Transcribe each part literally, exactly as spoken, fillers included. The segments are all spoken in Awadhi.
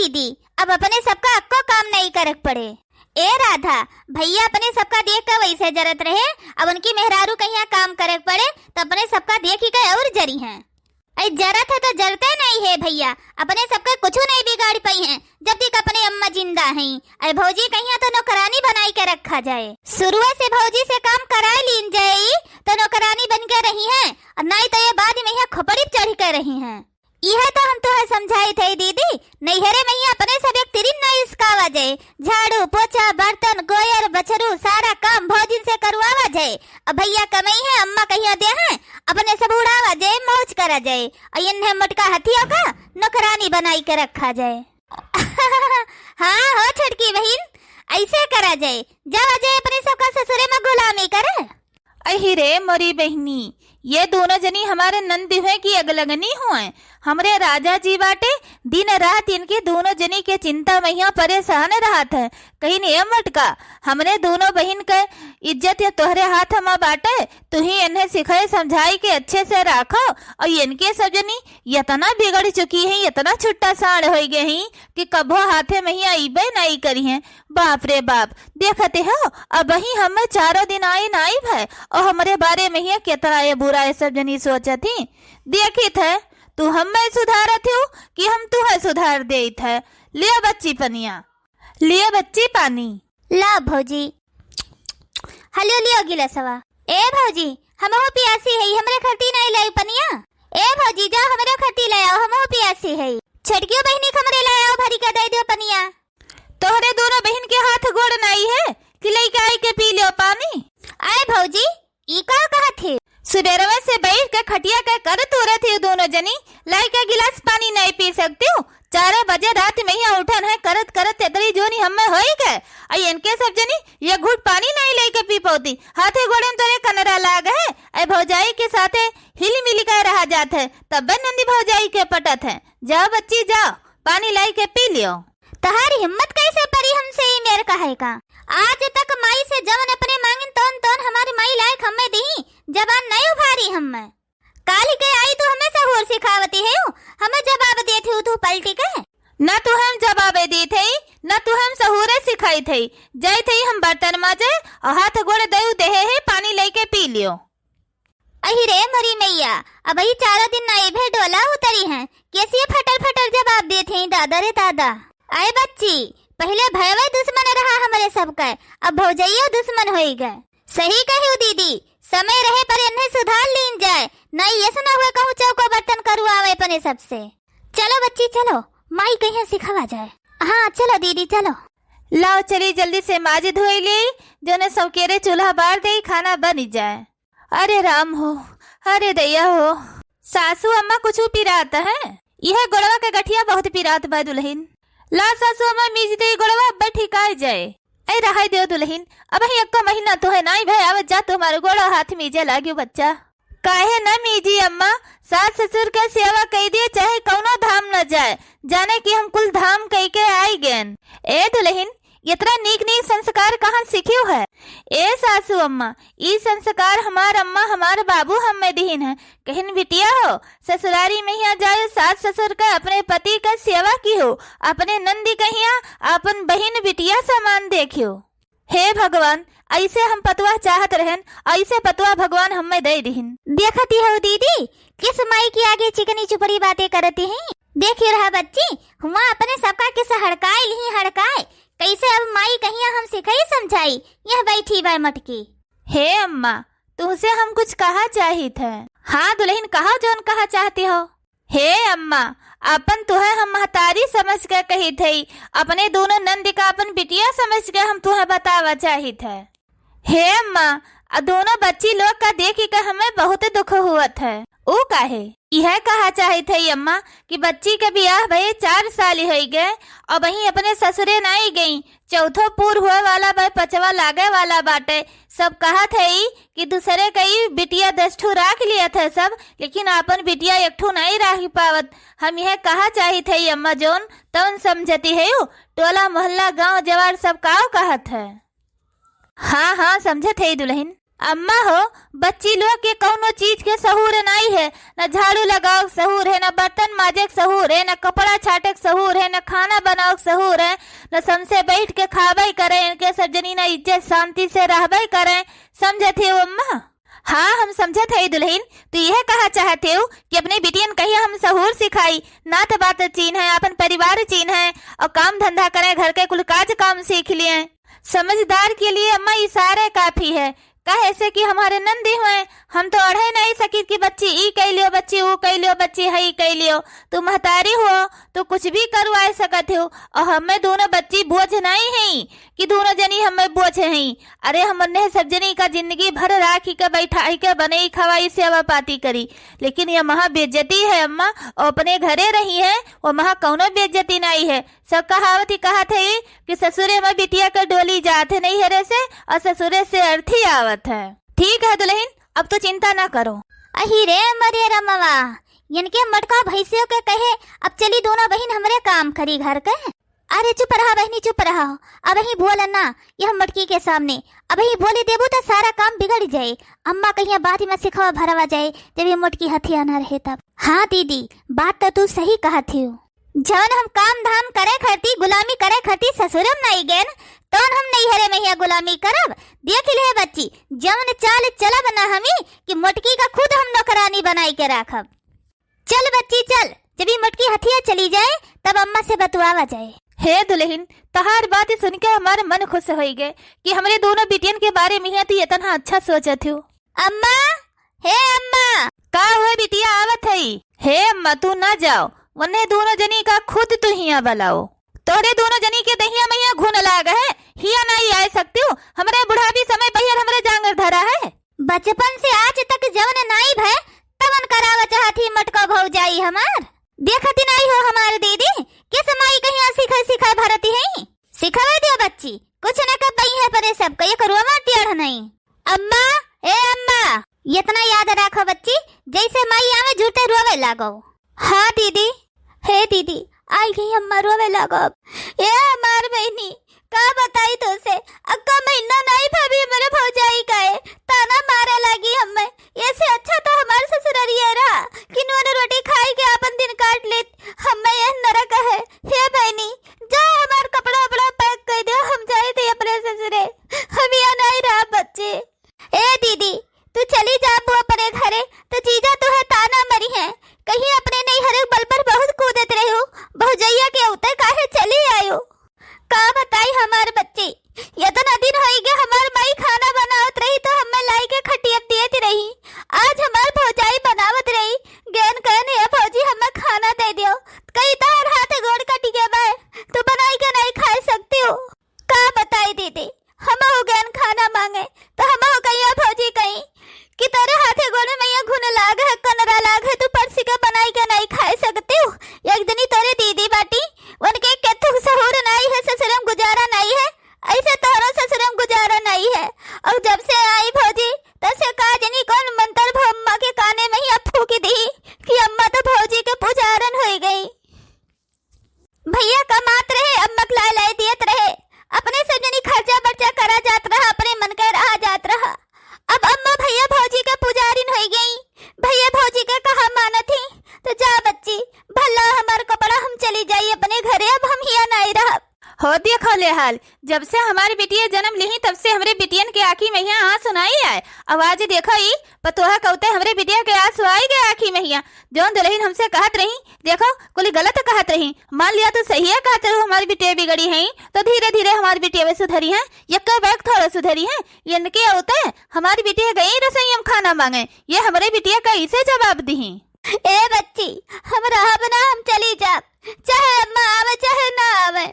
दीदी, अब अपने सबका अक्को काम नहीं करे के पड़े। ए राधा, भैया अपने सबका देख के वैसे जरत रहे, अब उनकी मेहरारू कहिया काम करे के पड़े, तो अपने सबका देखी के और जरी हैं। अरे जरत है तो जरते नहीं है भैया, अपने सबके कुछ नहीं बिगाड़ पाई हैं, जब तक अपने अम्मा जिंदा हैं। अरे भौजी कहिया तो नौकरानी बनाई के रखा जाए, शुरुए से भौजी से काम कराए लीन जाए, तो नौकरानी बन के रही हैं, और नहीं तो ये बाद में यहाँ खोपड़ी पे चढ़ के रही हैं। इहे तो हम तोहे समझाई थे दीदी, नैहरे में ही अपने सब एक तिरिन नहीं इसकावा जाए, झाड़ू, पोछा, बर्तन, गोयर, बछरू, सारा काम भौजिन से करवावा जाए। अब भैया कमाई है, अम्मा कहिया दे हैं, अपने सब उड़ावा जाए, मौज करा जाए, और इन्हें मोटका हथिया का नौकरानी बनाई के रखा जाए। हाँ हो छोटकी बहिन, ऐसे करा जाए, जावा जाए अपने सबका ससुरे में गुलामी करे। अहि रे मोरी बहिनी, ये दोनों जनी हमारे नंद हुए कि अगलगनी हुए। हमरे राजा जी बाटे, दिन रात इनके दोनों जनी के चिंता में यहाँ परेशान रहत है। कहिन ए मोटका, हमरे दोनों बहिन के इज्जत या तोहरे हाथ में बाटे, तू ही इन्हें सिखाए समझाई के अच्छे से राखो। और इनके सब जनी इतना बिगड़ चुकी हैं, इतना छुट्टा साड़ होइ गए हैं कि कभो हाथे में ही अइबे नहीं करी हैं। बाप रे बाप, देखते हो, अबहीं हमें चारों दिन आइन आइब है, और हमरे बारे में ही केतना ये बुरा ये सब जनी सोचत ही। देखित है, तू हमें सुधारत हो कि हम तुहे सुधार देत है। लियो बच्ची पनिया, लियो बच्ची पानी। ला भौजी, हलियो लियो गिलासवा। ए भौजी, हमहू पियासी है, हमरे खरती नहीं लाई पनिया। ए भौजी, जाओ हमरे खरती ले आओ, हमहू पियासी है। छोटकियो बहिनी खमरे ले आओ, भरी के दे दो पनिया। तोहरे दोनों बहिन के हाथ गोड़ नाई है कि लइके आई के पी लियो पानी? आए भौजी, ई का कहत है? सुबेरवे से बैठ के खटिया के कर तोरत है दोनों जनी, लइके गिलास पानी नहीं पी सकती हूँ। चार बजे रात में ही उठन है, करत करत तेतरी जोनी हमें होई गए। आई इनके सब जनी ये घूट पानी नहीं लइके पी पौती, हाथे गोड़े में तोरे कनरा लाग है। आई भौजाई के साथे हिल मिल के रहा जात है, तब नंदी भौजाई के पटत है। जाओ बच्ची जाओ, पानी लाई के पी लियो। तहार हिम्मत कैसे परी हमसे ई मेर कहे का? आज तक माई से जवन अपने मांगिन तौन तौन हमारी माई लायक हमें दी, जबान नहीं उभारी हमें। काली के आई तू हमें सहूर सिखावती है, हमें जवाब देती हूँ तू पलटी के। न तू हम जवाब दी थे, न तू हम सहूरे सिखाई थे। जाई थे हम बर्तन माजे और हाथ गोड़ दयू देहे है, पानी लेके पी लियो। अहि रे मोरी मैया, अब ई चारों दिन नाई भे डोला उतरी हैं, कैसे फटर फटर जवाब देत हैं दादा रे दादा। आए बच्ची, पहले भयवे दुश्मन रहा हमरे सबके, अब भौजइयो दुश्मन होई गए। सही कही दीदी, समय रहे पर इन्हें सुधार लीन जाए, नाई ऐसा ना हुए कहूँ चौको बर्तन करुआवे अपने सबसे। चलो बच्ची चलो, माई कहिया सिखावा जाए। हाँ चलो दीदी चलो। लाओ चली जल्दी से माज धोई ले, जोने सौकेरे चूल्हा बार दे, खाना बन जाए। अरे राम हो, अरे दैया हो, सासू अम्मा कुछ पिरात है? यह गोड़वा के गठिया बहुत पिरात बा दुल्हिन। ला सासू अम्मा मीज दे गोड़वा, अब ठिकाए जाए। ऐ रहाई देव दुल्हिन, अबहीं एक्को महीना तोहे नाई भय, आवत जा तुम्हारे गोड़वा हाथ मीजे लाग्यो बच्चा। काहे न मीजी अम्मा, सास ससुर के सेवा कई दिए, चाहे कौनो धाम न जाए, जाने कि हम कुल धाम कई के आई गएन। ए दुल्हिन, इतना नीक नीक संस्कार कहाँ सीखियो है? ए सासू अम्मा, ई संस्कार हमार अम्मा, हमार बाबू हमें दिहिन है। कहिन बिटिया हो, ससुरारी में यहाँ जायो, सास ससुर का अपने पति का सेवा किहो, अपने नंदी कहिया अपन बहिन बिटिया समान देखियो। हे भगवान, ऐसे हम पतुआ चाहत रहन, ऐसे पतुआ भगवान हमें दे दिहिन। देखती हो दीदी, किस माई के आगे चिकनी चुपड़ी बातें करती हैं। देखी रहा बच्ची, हुआ अपने सबका किस हड़काए लिही हड़काए, कैसे अब माई कहिया हम सिखाई समझाई, यह बैठी बाय मटकी। हे अम्मा, तुमसे हम कुछ कहा चाहित है। हाँ दुल्हिन, कहा जौन कहा चाहती हो। हे अम्मा, अपन तुहे हम महतारी समझ के कहित हई, अपने दोनों नंद का अपन बिटिया समझ के हम तुहे बतावा चाहित है। हे अम्मा, आ दोनों बच्ची लोग का देखी के हमें बहुत दुख हुअत है। ऊ काहे? यह कहा चाहित है अम्मा कि बच्ची के बियाह भये चार साल होई गए, अबहीं अपने ससुरे नाई गई, चौथो पूर हुए वाला बा, पचवा लागे वाला बाटे। सब कहत है ई कि दूसरे कई बिटिया दस ठो राख लियत है सब, लेकिन आपन बिटिया एक ठो नाई राख पावत। हम यह कहा चाहित है अम्मा, जौन तौन समझती है यू, टोला मोहल्ला गांव जवार सब काव कहत है। हाँ हाँ, समझत है दुल्हिन। अम्मा हो, बच्ची लोग के कौनो चीज के सहूर नाई है, न झाड़ू लगावे के सहूर है, न बर्तन माजे के सहूर है, न कपड़ा छाटे के सहूर है, न खाना बनावे के सहूर है, न समसे बैठ के खाबे करे, इनके सब जनी न इज्जत शांति से रहबे करे। समझत है अम्मा? हाँ, हम समझत है दुल्हन, तू यह कहा चाहत हो कि अपने बिटियन कहिया हम सहूर सिखाई, नात बात चीन्हे, अपन परिवार चीन्हे और काम धंधा करे, घर के कुल काज काम सीख लिए। समझदार के लिए अम्मा इशारे काफी है, काहे से कि हमारे नंदी हुए, हम तो अढ़े नहीं सकित कि बच्ची ई कइ लियो, बच्ची ऊ कइ लियो, बच्ची हई कइ लियो। तू महतारी हो, तू कुछ भी करवाए सकत हो, और हमें दोनों बच्ची बोझ नहीं है कि दोनों जनी हमें बोझ हैं। अरे, हम उन्हें सब जनी का जिंदगी भर राखी के बैठाई के बनई खवाई सेवा पाती करी, लेकिन ये महा बेइज्जती है अम्मा, और अपने घरे रही है, वो महा कौनो बेइज्जती नहीं है। सब कहावत ही कहत है कि ससुरे में बिटिया के डोली जात है नैहरे से और ससुरे से अर्थी आवत है। ठीक है दुल्हन, अब तो चिंता ना करो। अही रे मरे रमवा, इनके मोटका भैंसियों के कहे, अब चली दोनों बहिन हमरे काम करी घर के। अरे चुप रहा बहिनी, चुप रहा, अबही बोल ना यह मोटकी के सामने। अबही बोले देबू तो सारा काम बिगड़ जाए। अम्मा कहिया बात में सिखावा भरवा जाए, जब ये मोटकी हथिया ना रहे तब। हाँ दीदी, बात तो तू सही कहत हियो। जवन हम काम धाम करे खरती, गुलामी करे खरती ससुरम नाई गेन, तवन हम नैहरे में हिया गुलामी करब। देख ले बच्ची, जवन चाल चलब ना हमी कि मोटकी का खुद हम नौकरानी बनाई के राखब। चल बच्ची चल, जब ई मोटकी हथिया चली जाए तब अम्मा से बतुआवा जाए। हे दुल्हन, तहार बात सुन के हमार मन खुश होई गए कि हमरे दोनों बिटियन के बारे में हिया तू इतना अच्छा सोचत हो। अम्मा, हे अम्मा। का हुए बिटिया, आवत हई। हे अम्मा, तू ना जाओ, वन्ने दोनों जनी का खुद तू हिया बलाओ। तोहरे दोनों जनी के दहिया महिया घुन लाग है, हिया नाई आए सकती हो। हमरे बुढ़ापी समय बहियर हमरे जांगर धरा है। बचपन से आज तक जवन नाई भय, तवन करावा चाहत ही मोटको भौजाई हमार। देखती नाई हो हमार दीदी, किस माई कहिया सिखाए सिखाए भरती है। सिखावे दियो बच्ची, कुछ न कर पई है परे सबका, एक रोवा टेढ़ नहीं। अम्मा, ए अम्मा, इतना याद रखो बच्ची, जैसे माई आवे जुरते रोवे लागो। हाँ दीदी। हे दीदी, आई गई अम्मा रोवे लागो। ए हमार बहिनी, का बताई तोसे, अक्का महीना नाई भाभी हमरे भौजाई का है, ताना मारे लागी हमें। ऐसे अच्छा तो हमार ससुररिया रहा कि नून रोटी खाई के आपन दिन काट लेत। हमें यह नरक है। हे बहिनी, जा हमार कपड़ा उपड़ा pack कर दो, हम जाए थे अपने ससुरे, हम यहाँ नहीं रहा बच्ची। ए दीदी, तू चली जाबू अपने घरे, तो जीजा तुहे ताना मरी है, कहीं अपने नैहरे बल पर बहुत कूदत रहू, भौजैया के उते काहे चली आयो। का बताई हमार बच्ची, इतना दिन होई गए हमार माई खाना बनावत रही तो हमें लाई के खटिया देत रही, आज हमार भौजाई बनावत रही, गेन कहन, "ए भौजी, हमें खाना दे दियो।" कई तोहर हाथ गोड़ कट गए बा, तू बनाई के नहीं खा सकती हो। का बताई दीदी, हमहू गैन खाना मांगे, तो हमहू कहिया भौजी कहीं कि तोरे हाथे गोड़े में ये घुन लाग है, कनरा लाग है, तू परसी के बनाई के नहीं खाए सकती हो। एक जनी तोरे दीदी बाटी, उनके केथू सहूर नहीं है, ससुरम गुजारा नहीं है, ऐसे तोरो ससुरम गुजारा नहीं है। और जब से आई भौजी, तब से का जनी कौन मंत्र भो अम्मा के काने में ही अब फूकी दी कि अम्मा तो भौजी के पुजारन होई गई। भैया कमात रहे, अम्मा के लाई लाई दियत रहे, अपने सब जनी खर्चा बर्चा करा जात रहा, अपने मन के रहा जात रहा। अब अम्मा भैया भौजी के पुजारिन होई गई, भैया भौजी के कहा मानत ही। तो जा बच्ची, भला हमार कपड़ा, हम चली जाई अपने घरे, अब हम हिया नाई रहब। हो देखो ले हाल, जब से हमारी बिटिया जन्म लिही तब से हमरे बिटियन के आँखी में यहाँ आंसू नाई आए। अब आज देखो ई पतोह कौते हमरे बिटिया के आंसू आई गए आँखी में हिया। जौन दुल्हन हमसे कहत रही, देखो कुली गलत कहत रही, मान लिया तू सही है कहत रहू हमारी बिटिया बिगड़ी है, तो धीरे धीरे हमारी बिटिया वे सुधरी है, यक्के बैग थोड़ा सुधरी है। इनके औते हमारी बिटिया गई रसोई में खाना मांगे, ये हमरे बिटिया का इसे जवाब दी। ए बच्ची, हम रहब ना, हम चली जाब, चाहे अम्मा आवे चाहे ना आवे।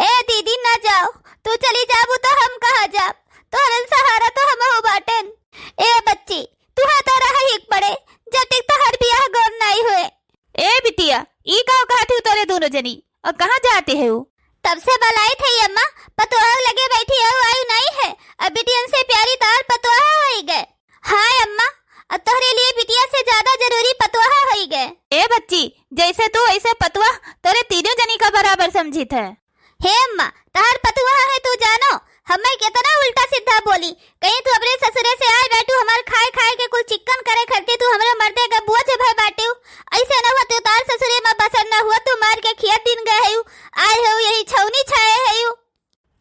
ए दीदी ना जाओ, तू चली जाबू तो हम कहाँ जाब, तोहरन सहारा तो हमहू बाटेन। ए बच्ची, तुहा तो रहा ही पड़े, जब तक तोहर बियाह गौर नाई हुए। ए बिटिया, ई का कहत हू तोरे दोनों जनी, और कहाँ जाते है वो? तब से बलाई थे अम्मा, पतोह लगे बैठी है, आयु नहीं है, अब बिटियन से प्यारी तार पतोह होई गए। हाय अम्मा, अब तोहरे लिए बिटिया से ज्यादा जरूरी पतोह होई गए। ए बच्ची, जैसे तू वैसे पतोह, तोरे तीनों जनी का बराबर समझित है। हे अम्मा, तहार पतोह है तू जानो, हम्मे केतना उल्टा सीधा बोली। कहीं तू अपने ससुरे से आए बाटू, हमार खाए खाए के कुल चिक्कन करे खातिर तू हमरे मर्दे के बोझ भय बाटू। ऐसे न हुआ तू तार ससुरे में बसर न हुआ, तू मार के खिया दिन गए हयू, आए हयू यही छौनी छाए हयू।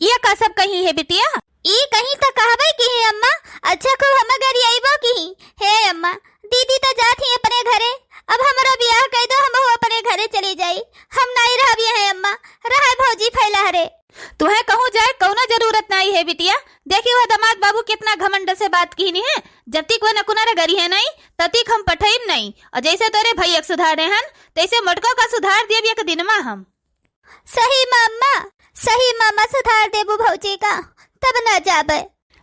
ये का सब कही है बिटिया? ई कहीं त कहबे की है अम्मा, अच्छा खूब हम गरियाइबो की। हे अम्मा, दीदी त जात ही अपने घरे, अब हमरो बियाह कइ दो, हमहू अपने घरे चली जाई। हम नाई रहब यहाँ अम्मा, रहे भौजी फैला हरे। तुहे कहूँ जाए कौनो जरूरत नाई है बिटिया। देखी हुआ दामाद बाबू कितना घमंड से बात किहनी है, जब तक वह नकुनर गरी है नाई, तब तक हम पठइब नाई। और जैसे तोरे भैया के सुधारे हन, तैसे मोटको का सुधार देब एक दिन मा हम। सही मा अम्मा, सही मा अम्मा, सुधार देबू भौजी का, तब न जाबे।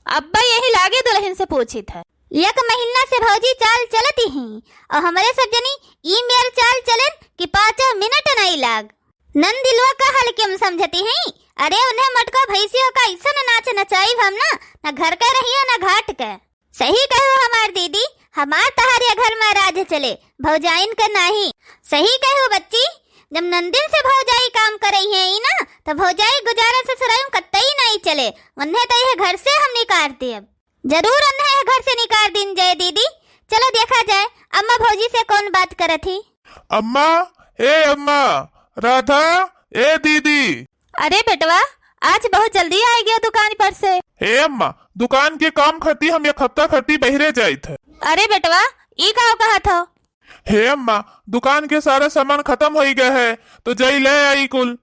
अब्बा यही लागे दुलहिन से पूछित है। एक महीना से भौजी चाल चलती ही, और हमरे सब जनी ई मेर चाल चलेन कि पाँचों मिनट नाई लाग। नंदिलवा का हाल क्यों समझती हैं? अरे उन्हें मटका भैंसियों का ऐसन नाच नचाइब हम ना, न घर के रहियो न घाट के। सही कहो हमार दीदी, हमार तहार या घर मा राज चले, भौजाइन के नाही। सही कहो बच्ची, जब नंदिन से भौजाई काम करई है ई ना, त भौजाई गुजारा ससुराई में कतई नाई चले। उन्हें त यह घर से हम निकाल देब। जरूर उन्हें यह घर से निकाल दीन जाए दीदी। चलो देखा जाए अम्मा भौजी से कौन बात करत ही। अम्मा, ए अम्मा, राधा, ए दीदी। अरे बेटवा, आज बहुत जल्दी आइ गयो दुकान पर से। हे अम्मा, दुकान के काम खती हम एक हफ्ता खती बहिरे जाइत है। अरे बेटवा, ई का कहत हो? हे अम्मा, दुकान के सारा सामान खतम होइ गए है, तो जाई ले आई कुल।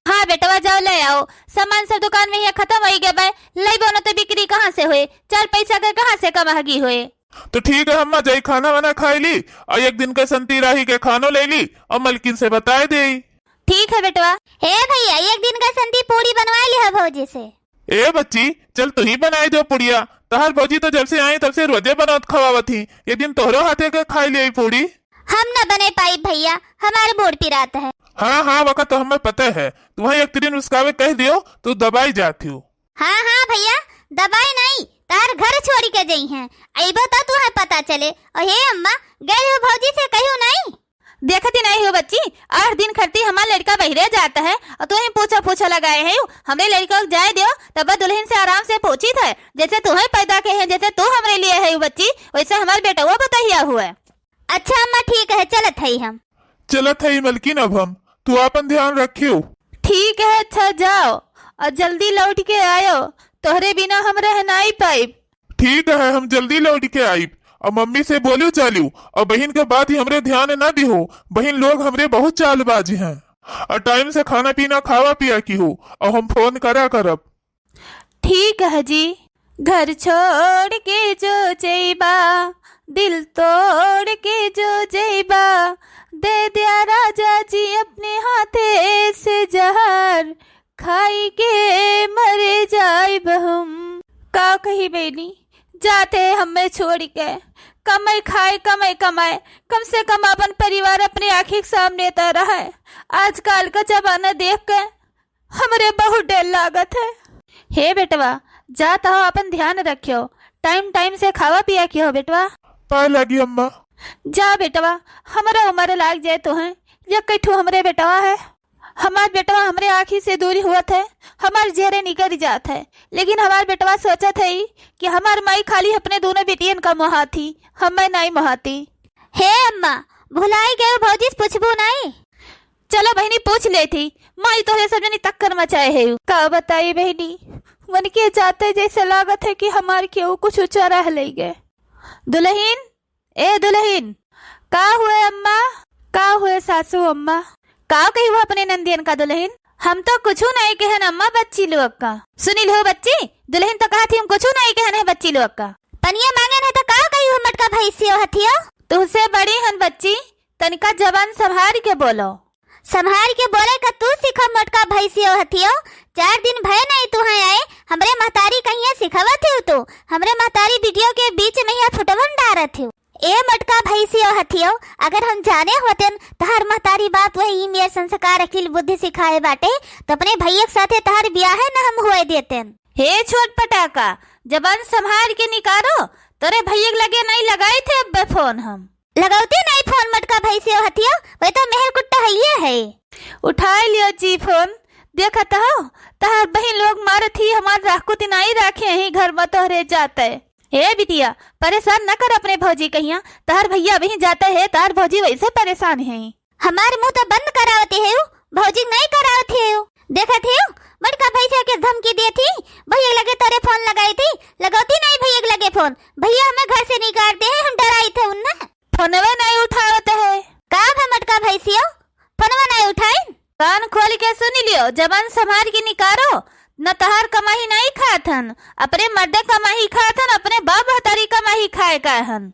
हाँ बेटवा, जाओ ले आओ, सामान सब दुकान में ही खतम होइ गए बे, लइबो न तो बिक्री कहाँ से होए, चार पैसा के कहाँ से कमाहगी होए। तो ठीक है अम्मा, जाई खाना वाना खाई ली और एक दिन का संती राही के खानो ले ली और मलकिन से बताए देई। ठीक है बेटवा। हे भैया, एक दिन का संती पूड़ी बनवाई लिहा भौजी से। ए बच्ची, चल तू ही बनाई दो पुड़िया। तहार भौजी तो जब से आई तब से रोजे बनौत खवावत ही, एक दिन तोहरो हाथे के खाई ले पूड़ी। हम न बने पाई भैया, हमार मूड़ पिरात है। हाँ हाँ, वका तो हमें पता है, तुम्हें एक दिन उसकावे कह दियो तो दबाई जाती हो। हाँ हाँ भैया, दबाई नहीं, तार घर छोड़ी के जइहें। अइबो त तुहें पता चले। और हे अम्मा, गए हो भौजी से कहियो नहीं? देखती नहीं हो बच्ची, आठ दिन खरती हमार लड़का बहिरे जात है और तुहें पूछा पूछा लगाए है। हमरे लड़का को जाए दियो, तब दुलहिन से आराम से पूछित है, जैसे तुहें पैदा के हैं, जैसे तू हमरे लिए है बच्ची, वैसे हमार बेटवा बतहिया हुआ। अच्छा अम्मा, ठीक है, चलत है हम। चलत है मलकिन, अब हम, तू आपन ध्यान रखियो। ठीक है, अच्छा जाओ और जल्दी लौट के आयो, तोहरे बिना हम रह नाई पाइब। ठीक है, हम जल्दी लौट के आइब। और मम्मी से बोलू चालू, और बहिन के बात ही हमरे ध्यान ना दिहो। बहिन लोग हमरे बहुत चालबाज हैं। और टाइम से खाना पीना खावा पिया की हो, और हम फोन करा करब। ठीक है जी। घर छोड़ के जो जइबा, दिल तोड़ के जो जइबा, दे दिया राजा जी अपने हाथे से जहर, खाई के मर जाइब हम। का कही बहिनी, जाते हमें छोड़ के, कमाई खाए, कमाई कमाए, कम से कम अपन परिवार अपने आँखी के सामने त रहे। आजकल का जमाना देख के हमरे बहुत डर लागत है। हे बेटवा, जात हो, अपन ध्यान रखियो, टाइम टाइम से खावा पिया कियो बेटवा। पाए लागी अम्मा। जा बेटवा, हमरा उम्र लाग जाए तोहें, एक ठो हमरे बेटवा है। हमार बेटवा हमरे आँखी से दूरी हुअत है, हमार जेरे निकल जात है, लेकिन हमार बेटवा सोचत है कि हमार माई खाली अपने दोनों बेटियन का मोहात ही, हमें नाई मोहाती। हे अम्मा, भुलाई गए भौजी से पूछबू नाई? चलो बहिनी, पूछ लेती, माई तोहरे सब जनी तक्कर मचाए है। का बताई बहिनी, उनके जाते जैसे लागत है कि हमार केहू कुछ ऊँचा रह ले गए। दुलहिन, ए दुलहिन। का हुए अम्मा? का हुए सासू अम्मा? का कही हुआ अपने नंदियन का दुलहिन? हम तो कुछ नहीं कहन अम्मा बच्ची लोग का। सुनी लो बच्ची, दुलहिन तो कहा थी हम कुछ नहीं कहन है बच्ची लोग का। पनिया मांगन है तो का कही हुआ मटका भैंसियो हथियो? तुहसे बड़ी हन बच्ची, तनिका जबान संभार के बोलो। संभार के बोले का तू सीखा मोटका भैंसियो हथियो। चार दिन भय नहीं तुहें आए, हमरे महतारी कहिया सिखावत हो तू। हमरे महतारी वीडियो के बीच में यहाँ फुटवन डारत हो। ए मोटका भैंसियो हथियो, अगर हम जाने होतेन तहार महतारी बाप वही ई मेर संस्कार अकिल बुद्धि सिखाए बाटे, तो अपने भैया के साथे तहार ब्याहे न हम हुए देतेन। हे छोट पटाका, जबान संभार के निकारो, तोरे भैया के लगे नहीं लगाई थे अब फोन हम। लगौती नहीं फोन मोटका भैंसियो हथियो, वही तो मेहर कुट्टा हइये है। उठाए लियो जी फोन, देखत हो तहार बहिन लोग मारत ही, हमार राखू तिनाई राखे ही घर में तोहरे जाते। ए बिटिया, परेशान न कर अपने भौजी कहिया, तहार भैया वहीं जाते है, तहार भौजी वैसे परेशान है। हमार मुंह तो बंद करावते है, भौजी नहीं करावते है। देखत है, बड़का भैया के धमकी देत ही, भैया लगे तोरे फोन लगाई थी, लगौती नहीं भैया के लगे फोन, भैया हमें घर से निकाल दे है, हम डराई थे उन्ना। फोनवे नहीं उठावत है। का भा मटका भैंसियो, फोनवा नहीं उठाइन? कान खोल के सुन लियो, जबान संभार के निकारो, न तहार कमाही नहीं खात हन, अपने मर्दे कमाही खात हन, अपने बाप महतारी कमाही खाए का हन।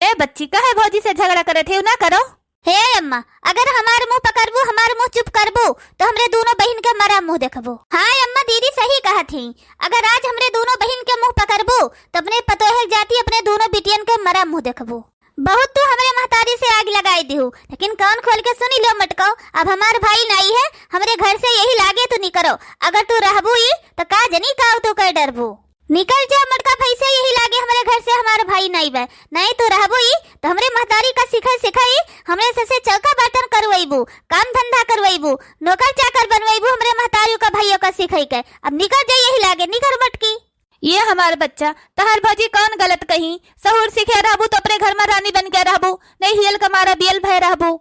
ए बच्ची, काहे भौजी से झगड़ा करत है, ना करो। हे अम्मा, अगर हमार मुंह पकड़बू, हमार मुंह चुप करबू, तो हमरे दोनों बहिन के मरा मुंह देखबू। हाँ अम्मा, दीदी सही कहत ही, अगर आज हमरे दोनों बहिन के मुंह पकड़बू, तो अपने पतोहे के जाती अपने दोनों बिटियन के मरा मुंह देखबू। बहुत तू हमरे महतारी से आग लगाई दिहू, लेकिन कान खोल के सुनी लो मटकाओ, अब हमार भाई नाई है, हमरे घर से यही लागे तू निकरो। अगर तू रहबू ई, तो का जनी का तू कर डरबू। निकल जा मटका भैंसे, यही लागे हमरे घर से हमार भाई नाई बे। नाई तू रहबू ई, तो हमरे महतारी का सिखाई सिखाई, हमरे सबसे चौका बर्तन करवैबू, काम धंधा करवैबू, नौकर चाकर बनवैबू, हमरे महतारी का भाइयों का सिखाई के। अब निकल जा यही लागे, निकल मटकी। ये हमार बच्चा, तहार भौजी कौन गलत कही? सहूर सीखे रहबू तो अपने घर में रानी बन के रहबू, नहीं हियल का मारा बियल भय रहबू।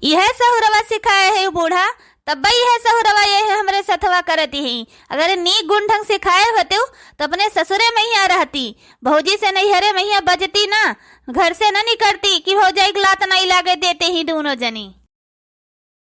यह सहुरवा सिखाए है बूढ़ा, तब यह सहुरवा ये है हमरे सथवा करती ही। अगर नीक गुण ढंग सिखाए होते तो अपने ससुरे में ही रहती, भौजी से नैहरे में ही बजती ना, घर से न निकलती कि भौजाई के लात नहीं लागे देते ही दोनों जनी।